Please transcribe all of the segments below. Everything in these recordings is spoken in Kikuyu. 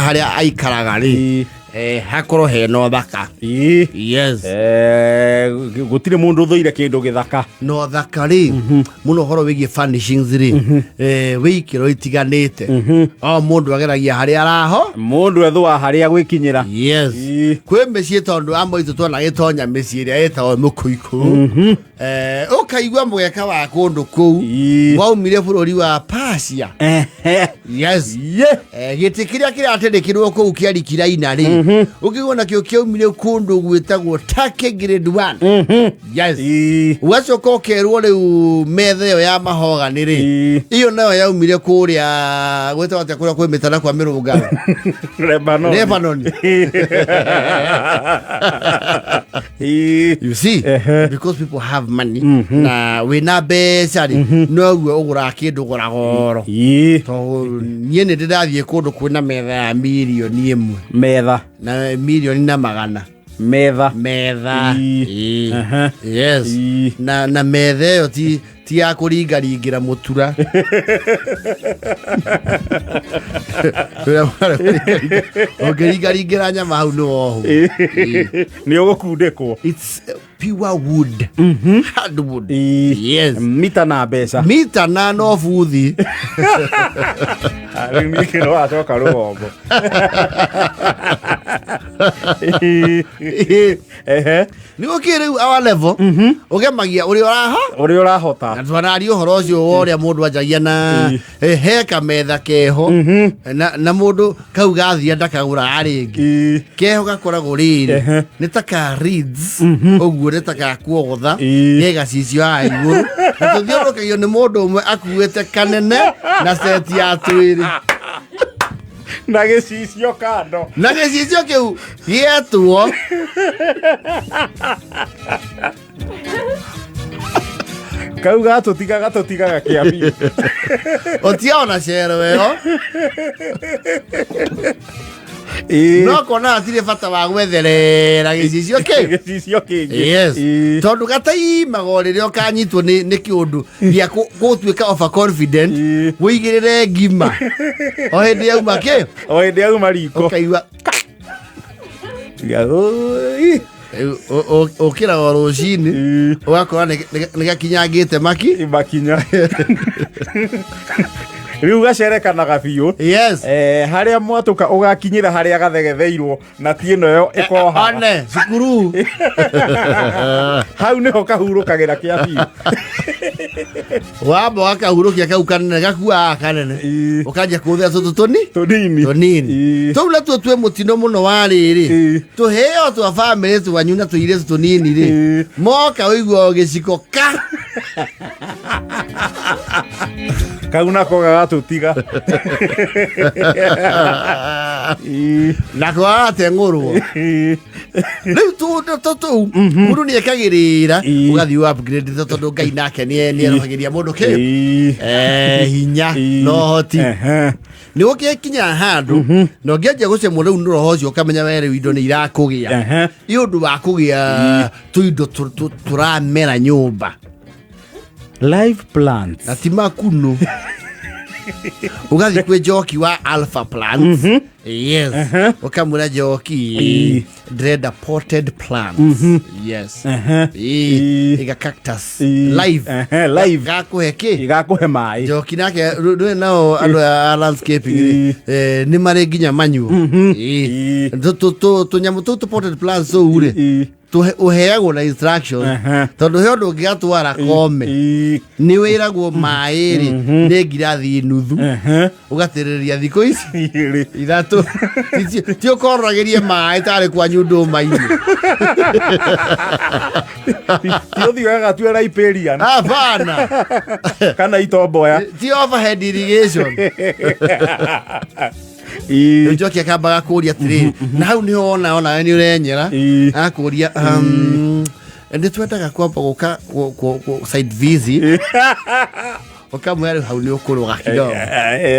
Harĩa aikaraga rĩ, hakorwo hena ũthaka. Yes. Gũtirĩ mũndũ ũthũire kĩndũ gĩthaka. Na ũthaka rĩ, mũno ũhoro wĩgiĩ furnishings rĩ, wĩ ikĩro itiganĩte, o mũndũ ageragia harĩa araho. Mũndũ ethũa harĩa gwĩkinyĩra. Yes. Kwĩ mĩciĩ, tondũ amwe itũ twona gĩtonya mĩciĩ ĩrĩa ĩtagwo mũkũikũ, ũkaigua mũgeka wa kũndũ kũu waumire bũrũri wa Persia. Yes. Gĩtĩ kĩrĩa kĩratĩrĩkĩrwo kũu kĩa rikiraina rĩ, ũkĩigua nakĩo kĩaumire kũndũ gwĩtagwo Turkey grade 1. Yes. Ũgacoka ũkerwo rĩu metha ĩyo ya mahogany rĩ, ĩyo nayo yaumire kũrĩa gwĩtagwo atĩa, kũrĩa kwĩ mĩtarakwa mĩrũngarũ? Lebanon. Lebanon. You see, because people have money, na wĩna mbeca rĩ, noguo ũgũraga kĩndũ gũra goro. Tondũ niĩ nĩ ndĩrathiĩ kũndũ kwĩna metha ya 1 million. Metha. Na mirioni na magana. Metha. Metha. Yes. Na metha ĩyo ti ya kũringaringĩra mũtura. Ũrĩa ũngĩringaringĩra nyama hau nĩ wohu. Nĩ ũgũkundĩkwo. It's pure wood, hardwood. Yes. Mita na mbeca. Mita na no buthi. Rĩu ningĩ no wacoka rũgongo. Nĩ gũkĩ rĩu our level ũgemagia ũrĩa ũraha, ũrĩa ũrahota. Na twanaria ũhoro ũcio wa ũrĩa mũndũ anjagia na he kametha keho, na mũndũ kau gathia ndakagũraga rĩngĩ. Keho gakoragwo rĩrĩ nĩ ta ka reeds ũguo, nĩ ta ka kuogotha, ge gacicio haha igũrũ, na tũthiũrũrũkagio nĩ mũndũ ũmwe akuĩte kanene na seti ya twĩrĩ. Na gĩcicio kando. Na gĩcicio kĩu gĩetuo. Kau gatũtiga gatũtigaga kĩa biũ. Ũtia ona cero ĩyo. No kona hatirĩ bata wa gwetherera gĩcicio kĩu. Gĩcicio kĩngĩ. Yes. Tondũ gataimaga o rĩrĩa ũkanyitwo nĩ kĩũndũ gĩa gũtuĩka overconfident, wĩigĩrĩre ngima o hĩndĩ yauma kĩ. O hĩndĩ yauma riko. Ũkaigua Oi. Ũkĩraga o rũcinĩ, ũgakora nĩ gakinyangĩte maki. Makinya rĩu gacerekanaga biũ. Yes. Harĩa mwatũka ũgakinyĩra harĩa gathegetheirwo na ti ĩno ĩyo ĩkoha. One cukuru. Hau nĩho kahurũkagĩra kĩa biũ. Wamba wakahurũkia kau kanene gakuaga kanene, ũkanjia kũhũthĩra tũtũ tũni tũnini. Tũnini. Tũu natuo twĩ mũtino mũno wa rĩrĩ, tũheo twa bamĩrĩ twanyu na tũirĩtu tũnini rĩ, moka ũigua gĩciko ka. Kau nako gagatũtiga. Nako gagateng'ũrwo. Rĩu tũndũ tũu mũndũ nĩ ekagĩrĩra, ũgathiĩ upgrade, tondũ Ngai nake nĩ nĩerohagĩria mũndũ kĩ hinya na ũhoti. Nĩ gũgĩkinya handũ na ũngĩanjia gũcemwo rĩu nĩ roho ũcio, ũkamenya we rĩu indo nĩ irakũgĩa nĩ ũndũ wa kũgĩa tũindo tũramera nyũmba. Live plants. Na ti makunũ. Ũgathiĩ kwĩ Njoki wa Alpha Plants. Yes. Ũkamwĩra, "Njoki, ndĩrenda potted plants." Yes. Iga cactus live. Live. Gakũhe kĩ? Gakũhe maĩ. Njoki nake rĩ nao andũ a landscaping rĩ, nĩ marĩ nginya manyuo. Tũnyamũ tũu tũ potted plants tũu rĩ, ũheagwo na instruction, tondũ he ũndũ ũngĩgatwara kome. Nĩ wĩragwo maĩ rĩ, nĩ ngirathi nuthu, ũgatĩrĩria thikũ ici Igĩrĩ. 3. Ti ũkororagĩrie maĩ tarĩ kwanyu ndũma-inĩ. Ti ũthiĩ ũgagatue riparian. Hapana. Kana itomboya. Ti overhead irrigation. Rĩu Njoki akambaga kũria atĩrĩrĩ, na hau nĩho wona onawe nĩ ũrenyera. Akũria, "Nĩ twendaga kwamba gũka site visit." Ũkamwĩra rĩu hau nĩ ũkũrũga kidogo.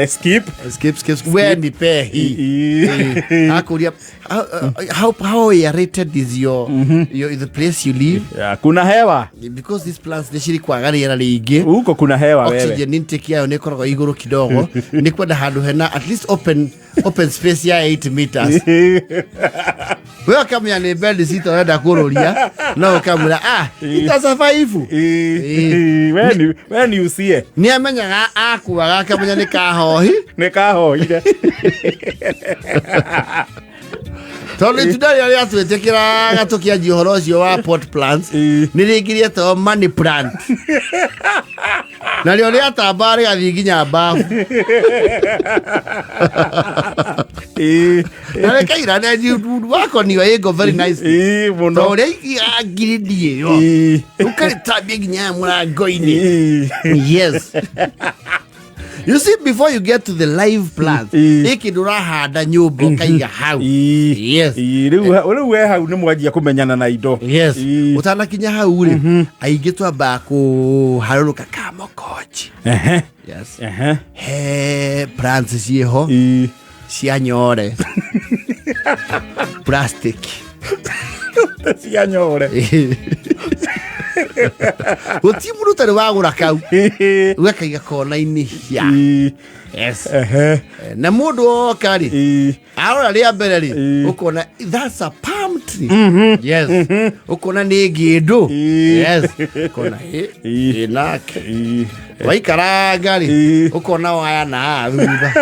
Skip. Skip, skip, skip. We nipe hii. Akũria how aerated is your the place you live? Ya, kuna hewa. Because these plants nĩ cirĩ kwaga rĩera rĩingĩ. Huko kuna hewa wewe. Oxygen intake yayo nĩ ĩkoragwo igũrũ kidogo. Nĩ kwenda handũ hena at least open space ya 8 meters. We ũkamenya nĩ bed seat ũrenda kũrũria, no ũkamwĩra itasurvive. We ni usie. Nĩ amenyaga akuaga akamenya nĩ kahohi. Nĩ kahohire. Tondũ itunda rĩrĩa rĩatwĩtĩkĩraga tũkĩanjia ũhoro ũcio wa pot plants nĩ rĩngĩ rĩetagwo money plant. Narĩo rĩatamba rĩgathiĩ nginya mbabu. Na rĩkaira wakoniwa ĩgo very nice. Mũno. Tondũ ũrĩa ngirindi ĩyo ũkarĩtambia nginya mũrango-inĩ. Yes. You see, before you get to the live plant, ĩkĩ ndũrahanda nyũmba ũkaiga hau. Yes. Rĩu we hau nĩ mwanjia kũmenyana na indo. Yes. Ũtanakinya hau rĩ, aingĩ twambaga kũharũrũka kamokoji. Yes. He plants ciĩho cia nyore. Plastic. Cia nyore. Gũtirĩ mũndũ ũtarĩ wagũra kau. Ũgakaiga kona-inĩ hia. Yes. Na mũndũ oka rĩ, arora rĩa mbere rĩ, ũkona that's a palm tree. Yes. Ũkona nĩ ngĩndũ. Yes. Ũkona ĩnake. Waikaranga rĩ, ũkona waya na haha thutha.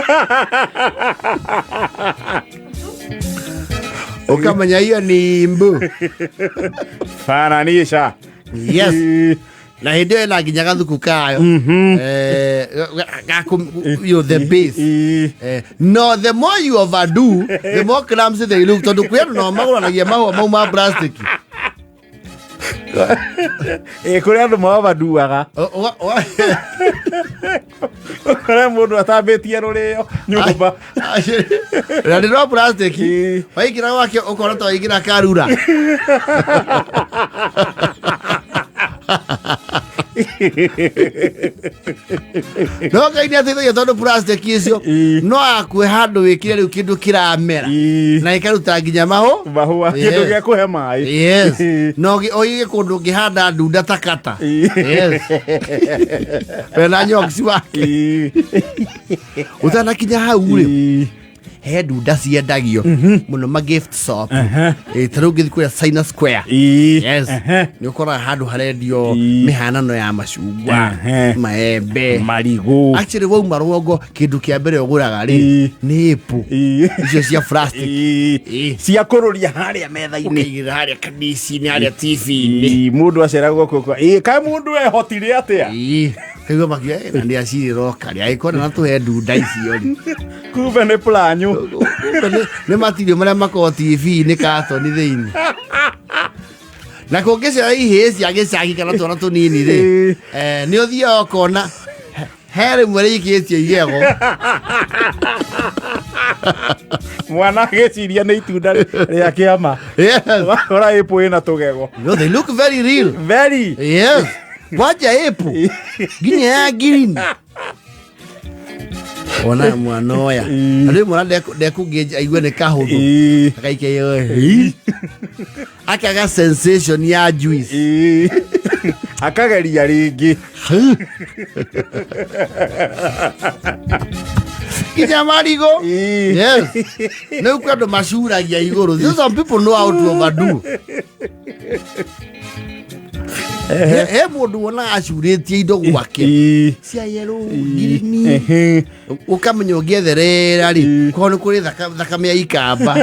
Ũkamenya hiyo ni mbu. Fananisha. Yes. Na hĩndĩ ĩyo ĩna nginya gathuku kayo. The base. No, the more you overdo, the more clumsy they look. Tondũ kwĩ andũ nao magũranagia mahũa mau ma plastic. Kũrĩ andũ maovaduaga. Kũrĩ mũndũ atambĩtie rũrĩo nyũmba. Na nĩ rwa plastic. Waingĩra gwake ũkona ta waingĩra karura. No Ngai nĩ ateithagia tondũ plastic icio no akue handũ wĩkĩre rĩu kĩndũ kĩramera na ĩkaruta nginya mahũa, kĩndũ gĩa kũhe maĩ. Yes. No ũige kũndũ ũngĩhanda ndunda ta kata. Yes. Wena nyoksi wake. Ũtanakinya hau rĩ, he ndunda ciendagio mũno ma gift shop. Ta rĩu ũngĩthiĩ kũrĩa China Square. Yes. Nĩ ũkoraga handũ harendio mĩhanano ya macungwa, maembe, marigũ. Actually wauma rũgongo kĩndũ kĩa mbere ũgũraga rĩ nĩ apple. Icio cia plastic. Cia kũrũria harĩa metha-inĩ. Ũkaigĩrĩra harĩa kanisi-inĩ, harĩa TV-inĩ. Mũndũ aceragwo kũkũ. Kaĩ mũndũ ehotire atĩa? Kaigua makiuga, na nĩ acirĩra ũkarĩa. Angĩkorwo ndanatũhe ndunda icio rĩ. Kumbe nĩ planyu. Kumbe nĩ matirio marĩa makoragwo TV-inĩ katoni thĩinĩ. Na kũngĩcera ihĩĩ cia gĩcagi kana twana tũnini rĩ, nĩ ũthiaga ũkona he rĩmwe rĩikĩtie igego. Mwana agĩciria nĩ itunda rĩa kĩama. Yes. Wakora apple ĩna tũgego. No, they look very real. Very. Yes. Kwanja apple. Nginya ya green. Ona mwana ũyũ. Rĩu mwana ndekũngĩnja aigue nĩ kahũthũ. Akaikia yo. Akaga sensation ya juice. Akageria rĩngĩ. Nginya marigũ. Yes. Nĩ kwĩ andũ macuragia igũrũ. Some people know how to overdo. He mũndũ wonaga acurĩtie indo gwake cia yellow, green. Ũkamenya ũngĩetherera rĩ, korwo nĩ kũrĩ thakame ya ikamba.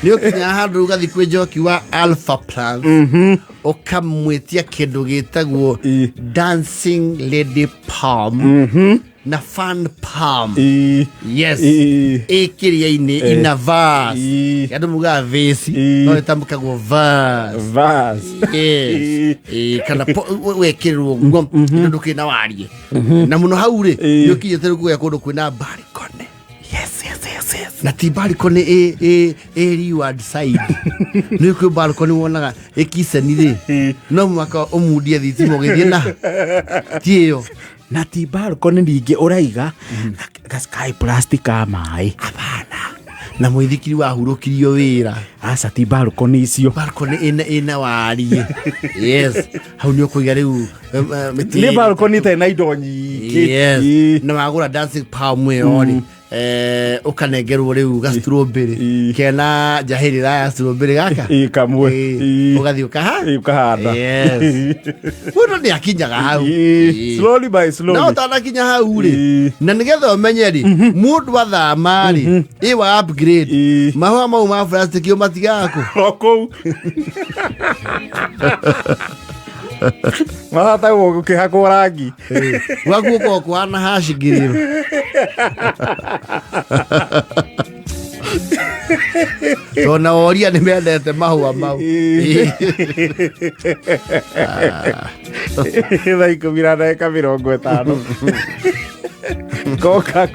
Nĩ ũkinyaga handũ ũgathiĩ kwĩ njoki wa Alpha Plants, ũkamwĩtia kĩndũ gĩtagwo Dancing Lady Palm na Fan Palm. Yes. Ĩkĩrĩa-inĩ ina verse. Andũ mugaga vase, no ĩtamũkagwo verse. Verse. Yes. Kana wekĩrĩrwo ũguo, indo ndũkĩrĩ na warie. Na mũno hau rĩ, nĩ ũkinyĩte rĩu kũgĩa kũndũ kwĩna balcony. Yes, yes, yes, Access. Na ti balcony ĩ reward side, nĩ kwĩ balcony wonaga ĩkiceni rĩ, no mũhaka ũmundie thitima ũgĩthiĩ na ti ĩyo. Na ti balcony ningĩ ũraiga ga sky plastic ka maĩ. Abana na mũithikiri wahurũkirio wĩra. Aca, ti balcony icio. Balcony ĩna wariĩ, yes, hau nĩ ũkũiga rĩu mĩtĩ. Nĩ balcony ĩtarĩ na indo nyingĩ. Yes. Na wagũra dancing palm ĩyo rĩ, ũkanengerwo rĩu ga strawberry kena njahĩrĩra ya strawberry gaka. Ĩ, kamwe. Ũgathiĩ ũkaha Ĩ, ũkahanda. Yes. Mũndũ nĩ akinyaga hau. Slowly by slowly. Na ũtanakinya hau rĩ, na nĩgetha ũmenye rĩ, mũndũ athama rĩ, ĩ wa upgrade, mahũa mau ma plastic ũmatigaga kũ? O kũu mahatagwo gũkĩhakwo rangi. Gwaku ũkorwo kũhana hacingĩrĩro tondũ woria nĩ mendete mahũa mau. 10:50 koka.